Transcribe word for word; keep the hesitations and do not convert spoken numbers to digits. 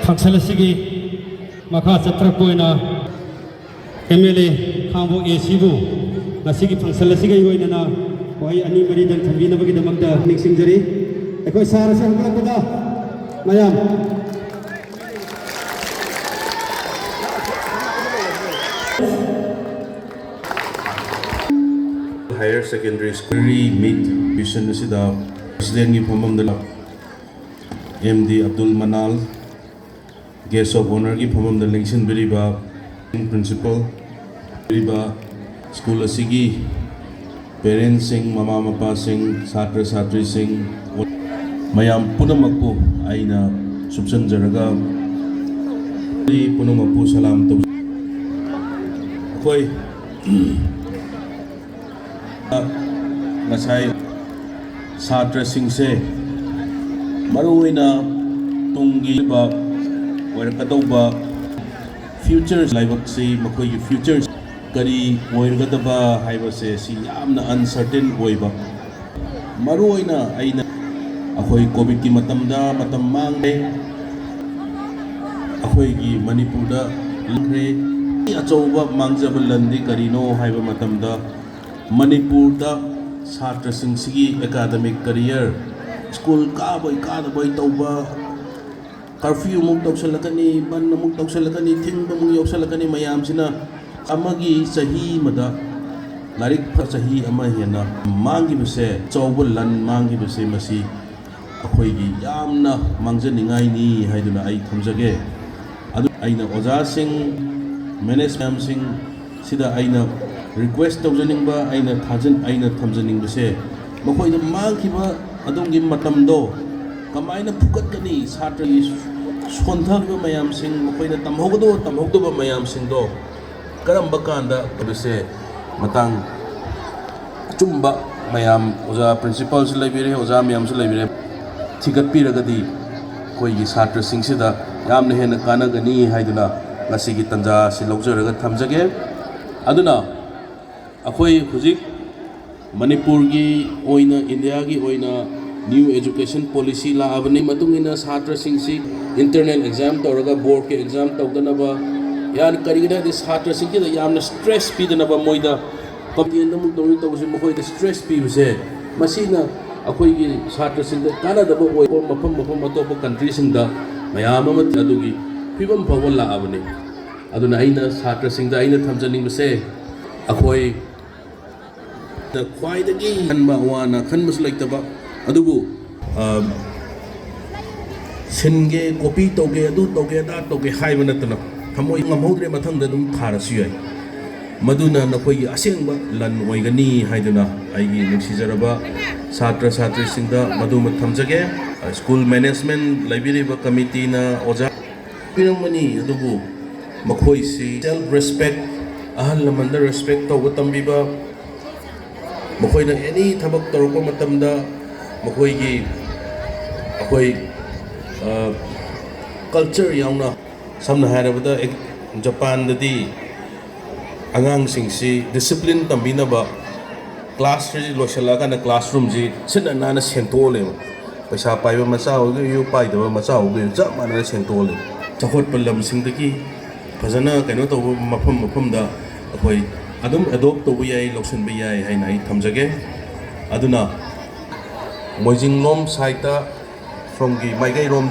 ꯐꯪꯁꯟ ꯑꯁꯤꯒꯤ ꯃꯈꯥ ꯆꯠꯊꯔꯛꯄ ꯑꯣꯏꯅ ꯑꯦꯝ ꯑꯦꯜ ꯑꯦ ꯈꯥꯡꯕꯣꯛ ꯑꯦ ꯁꯤꯕꯨ ꯉꯁꯤꯒꯤ ꯐꯪꯁꯟ ꯑꯁꯤꯒ ꯂꯣꯏꯅꯅ ꯋꯥꯍꯩ ꯑꯅꯤ ꯃꯔꯤꯗꯪ ꯊꯝꯕꯤꯅꯕꯒꯤꯗꯃꯛꯇ ꯅꯤꯡꯁꯤꯡꯖꯔꯤ꯫ ꯑꯩꯈꯣꯏ ꯁꯥꯔ ꯑꯁꯤ ꯍꯧꯒꯠꯂꯛꯄꯗ ꯃꯌꯥꯝ Higher Secondary School Meet Vision ꯑꯁꯤꯗ President ꯀꯤ ꯐꯝꯐꯝꯗ M D Abdul Manal, Guest of Honour ꯒꯤ ꯐꯝꯐꯝꯗ ꯂꯦꯡꯁꯤꯟꯕꯤꯔꯤꯕ Principal, ꯄꯤꯔꯤꯕ ꯁ꯭ꯀꯨꯜ ꯑꯁꯤꯒꯤ parents ꯁꯤꯡ, ꯃꯃꯥ ꯃꯄꯥꯁꯤꯡ, ꯁꯥꯇ꯭ꯔ ꯁꯥꯇ꯭ꯔꯤꯁꯤꯡ, ꯃꯌꯥꯝ ꯄꯨꯝꯅꯃꯛꯄꯨ ꯑꯩꯅ ꯁꯨꯞꯆꯟꯖꯔꯒ ꯄꯨꯝꯅꯃꯛꯄꯨ ꯁꯂꯥꯝ ꯇꯧꯖꯩ꯫ ꯑꯩꯈꯣꯏ ꯉꯁꯥꯏ ꯁꯥꯇ꯭ꯔꯁꯤꯡꯁꯦ ꯃꯔꯨꯑꯣꯏꯅ ꯇꯨꯡꯒꯤ ꯑꯣꯏꯔꯛꯀꯗꯧꯕ future ꯂꯥꯏꯕꯛꯁꯤ, ꯃꯈꯣꯏꯒꯤ future ꯀꯔꯤ ꯑꯣꯏꯔꯒꯗꯕ ꯍꯥꯏꯕꯁꯦ ꯁꯤ ꯌꯥꯝꯅ uncertain ꯑꯣꯏꯕ꯫ ꯃꯔꯨꯑꯣꯏꯅ ꯑꯩꯅ ꯑꯩꯈꯣꯏ COVID ꯀꯤ ꯃꯇꯝꯗ ꯃꯇꯝ ꯃꯥꯡꯂꯦ꯫ ꯑꯩꯈꯣꯏꯒꯤ ꯃꯅꯤꯄꯨꯔꯗ ꯂꯩꯈ꯭ꯔꯦ꯫ ꯑꯆꯧꯕ ꯃꯥꯡꯖꯕ ꯂꯟꯗꯤ ꯀꯔꯤꯅꯣ ꯍꯥꯏꯕ ꯃꯇꯝꯗ, ꯃꯅꯤꯄꯨꯔꯗ ꯁꯥꯇ꯭ꯔꯁꯤꯡꯁꯤꯒꯤ academic career, ꯁ꯭ꯀꯨꯜ ꯀꯥꯕꯣꯏ ꯀꯥꯗꯕꯣꯏ ꯇꯧꯕ, curfew ꯑꯃꯨꯛ ꯇꯧꯁꯜꯂꯛꯀꯅꯤ, ꯕꯟ ꯑꯃꯨꯛ ꯇꯧꯁꯜꯂꯛꯀꯅꯤ, ꯊꯤꯡꯕ ꯑꯃꯨꯛ ꯌꯧꯁꯜꯂꯛꯀꯅꯤ, ꯃꯌꯥꯝꯁꯤꯅ ꯑꯃꯒꯤ ꯆꯍꯤ ꯑꯃꯗ ꯂꯥꯏꯔꯤꯛ ꯐ-, ꯆꯍꯤ ꯑꯃ ꯍꯦꯟꯅ ꯃꯥꯡꯈꯤꯕꯁꯦ ꯑꯆꯧꯕ ꯂꯟ ꯃꯥꯡꯈꯤꯕꯁꯦ, ꯃꯁꯤ ꯑꯩꯈꯣꯏꯒꯤ ꯌꯥꯝꯅ ꯃꯥꯡꯖꯅꯤꯡꯉꯥꯏꯅꯤ ꯍꯥꯏꯗꯨꯅ ꯑꯩ ꯊꯝꯖꯒꯦ꯫ ꯑꯗꯨ ꯑꯩꯅ ꯑꯣꯖꯥꯁꯤꯡ, ꯃꯦꯅꯦꯖ ꯃꯌꯥꯝꯁꯤꯡ ꯁꯤꯗ ꯑꯩꯅ request ꯇꯧꯖꯅꯤꯡꯕ, ꯑꯩꯅ ꯊꯥꯖꯟ-, ꯑꯩꯅ ꯊꯝꯖꯅꯤꯡꯕꯁꯦ, ꯃꯈꯣꯏꯗ ꯃꯥꯡꯈꯤꯕ ꯑꯗꯣꯝꯒꯤ ꯃꯇꯝꯗꯣ ꯀꯃꯥꯏꯅ ꯐꯨꯀꯠꯀꯅꯤ, ꯁꯥꯇ꯭ꯔꯒꯤ ꯁꯣꯟꯊꯈꯤꯕ ꯃꯌꯥꯝꯁꯤꯡ, ꯃꯈꯣꯏꯅ ꯇꯝꯍꯧꯒꯗꯕ, ꯇꯝꯍꯧꯗꯕ ꯃꯌꯥꯝꯁꯤꯡꯗꯣ ꯀꯔꯝꯕ ꯀꯥꯟꯗ ꯍꯥꯏꯕꯁꯦ ꯃꯇꯥꯡ ꯑꯆꯨꯝꯕ ꯃꯌꯥꯝ, ꯑꯣꯖꯥ principal ꯁꯨ ꯂꯩꯕꯤꯔꯦ, ꯑꯣꯖꯥ ꯃꯌꯥꯝꯁꯨ ꯂꯩꯕꯤꯔꯦ, ꯊꯤꯒꯠꯄꯤꯔꯒꯗꯤ ꯑꯩꯈꯣꯏꯒꯤ ꯁꯥꯇ꯭ꯔꯁꯤꯡꯁꯤꯗ ꯌꯥꯝꯅ ꯍꯦꯟꯅ ꯀꯥꯟꯅꯒꯅꯤ ꯍꯥꯏꯗꯨꯅ ꯉꯁꯤꯒꯤ ꯇꯥꯟꯖꯥ ꯑꯁꯤ ꯂꯧꯖꯔꯒ ꯊꯝꯖꯒꯦ꯫ ꯑꯗꯨꯅ ꯑꯩꯈꯣꯏ ꯍꯧꯖꯤꯛ ꯃꯅꯤꯄꯨꯔꯒꯤ ꯑꯣꯏꯅ, ꯏꯟꯗꯤꯌꯥꯒꯤ ꯑꯣꯏꯅ new education policy ꯂꯥꯛꯑꯕꯅꯤ꯫ ꯃꯇꯨꯡ ꯏꯟꯅ ꯁꯥꯇ꯭ꯔꯁꯤꯡꯁꯤ ꯏꯟꯇꯔꯅꯦꯜ ꯑꯦꯛꯖꯥꯝ ꯇꯧꯔꯒ ꯕꯣꯔꯗꯀꯤ ꯑꯦꯛꯖꯥꯝ ꯇꯧꯗꯅꯕ, ꯌꯥꯝ, ꯀꯔꯤꯒꯤꯅꯣ ꯍꯥꯏꯗꯤ ꯁꯥꯇ꯭ꯔꯁꯤꯡꯁꯤꯗ ꯌꯥꯝꯅ ꯁ꯭ꯇ꯭ꯔꯦꯁ ꯄꯤꯗꯅꯕ, ꯃꯣꯏꯗ ꯀꯝꯄ꯭ꯂꯦꯟ ꯑꯃꯨꯛ ꯇꯧꯅꯤ ꯇꯧꯕꯁꯦ, ꯃꯈꯣꯏꯗ ꯁ꯭ꯇ꯭ꯔꯦꯁ ꯄꯤꯕꯁꯦ, ꯃꯁꯤꯅ ꯑꯩꯈꯣꯏꯒꯤ ꯁꯥꯇ꯭ꯔꯁꯤꯡꯗ ꯀꯥꯟꯅꯗꯕ ꯑꯣꯏꯕ ꯃꯐꯝ ꯃꯐꯝ ꯑꯇꯣꯞꯄ ꯀꯟꯇ꯭ꯔꯤꯁꯤꯡꯗ ꯃꯌꯥꯝ ꯑꯃ ꯑꯗꯨꯒꯤ ꯐꯤꯕꯝ ꯐꯥꯎꯕ ꯂꯥꯛꯑꯕꯅꯤ꯫ ꯑꯗꯨꯅ ꯑꯩꯅ ꯁꯥꯇ꯭ꯔꯁꯤꯡꯗ ꯑꯩꯅ ꯊꯝꯖꯅꯤꯡꯕꯁꯦ, ꯑꯩꯈꯣꯏ ꯈ꯭ꯋꯥꯏꯗꯒꯤ ꯈꯟꯕ ꯑꯋꯥꯅ ꯈꯟꯕꯁꯨ ꯂꯩꯇꯕ, ꯑꯗꯨꯕꯨ, ꯑ, ꯁꯤꯟꯒꯦ, ꯀꯣꯄꯤ ꯇꯧꯒꯦ, ꯑꯗꯨ ꯇꯧꯒꯦ, ꯑꯗꯥ ꯇꯧꯒꯦ ꯍꯥꯏꯕ ꯅꯠꯇꯅ, ꯊꯃꯣꯏ ꯉꯝꯍꯧꯗ꯭ꯔꯦ, ꯃꯊꯪꯗ ꯑꯗꯨꯝ ꯊꯥꯔꯁꯨ ꯌꯥꯏ꯫ ꯃꯗꯨꯅ ꯅꯈꯣꯏꯒꯤ ꯑꯁꯦꯡꯕ ꯂꯟ ꯑꯣꯏꯒꯅꯤ ꯍꯥꯏꯗꯨꯅ ꯑꯩꯒꯤ ꯅꯨꯡꯁꯤꯖꯔꯕ ꯁꯥꯇ꯭ꯔ ꯁꯥꯇ꯭ꯔꯤꯁꯤꯡꯗ ꯃꯗꯨꯃ ꯊꯝꯖꯒꯦ꯫ ꯁ꯭ꯀꯨꯜ ꯃꯦꯅꯦꯖꯃꯦꯟ ꯂꯩꯕꯤꯔꯤꯕ ꯀꯃꯤꯇꯤꯅ ꯑꯣꯖꯥ ꯄꯤꯔꯝꯒꯅꯤ, ꯑꯗꯨꯕꯨ ꯃꯈꯣꯏꯁꯤ ꯁꯦꯜꯐ ꯔꯦꯁꯄꯦꯛ, ꯑꯍꯜ ꯂꯃꯟꯗ ꯔꯦꯁꯄꯦꯛ ꯇꯧꯕ ꯇꯝꯕꯤꯕ, ꯃꯈꯣꯏꯅ ꯑꯦꯅꯤ ꯊꯕꯛ ꯇꯧꯔꯛꯄ ꯃꯇꯝꯗ ꯃꯈꯣꯏꯒꯤ, ꯑꯩꯈꯣꯏ, ꯑ, ꯀꯜꯆꯔ ꯌꯥꯎꯅ, ꯁꯝꯅ ꯍꯥꯏꯔꯕꯗ ꯑꯦꯛ-, ꯖꯄꯥꯟꯗꯗꯤ ꯑꯉꯥꯡꯁꯤꯡꯁꯤ ꯗꯤꯁꯤꯄ꯭ꯂꯤꯟ ꯇꯝꯕꯤꯅꯕ ꯀ꯭ꯂꯥꯁꯁꯤ ꯂꯣꯏꯁꯤꯜꯂꯛꯑꯀꯥꯟꯗ ꯀ꯭ꯂꯥꯁꯔꯨꯝꯁꯤ ꯁꯤꯠꯅ ꯅꯥꯟꯅ ꯁꯦꯡꯇꯣꯛꯍꯜꯂꯦꯕ꯫ ꯄꯩꯁꯥ ꯄꯥꯏꯕ ꯃꯆꯥ ꯑꯣꯏꯒꯦ, ꯄꯥꯏꯗꯕ ꯃꯆꯥ ꯑꯣꯏꯒꯦ, ꯆꯞ ꯃꯥꯟꯅꯅ ꯁꯦꯡꯇꯣꯛꯍꯜꯂꯦ꯫ ꯆꯥꯎꯈꯠꯄ ꯂꯝꯁꯤꯡꯗꯒꯤ ꯐꯖꯅ ꯀꯩꯅꯣ ꯇꯧꯕ ꯃꯐꯝ ꯃꯐꯝꯗ ꯑꯩꯈꯣꯏ ꯑꯗꯨꯝ ꯑꯦꯗꯣꯞ ꯇꯧꯕ ꯌꯥꯏ, ꯂꯧꯁꯤꯟꯕ ꯌꯥꯏ ꯍꯥꯏꯅ ꯑꯩ ꯊꯝꯖꯒꯦ꯫ ꯑꯗꯨꯅ ꯃꯣꯏꯖꯤꯡꯂꯣꯝ ꯁꯥꯏꯠꯇ, ꯁꯣꯝꯒꯤ ꯃꯥꯏꯀꯩꯔꯣꯝꯗ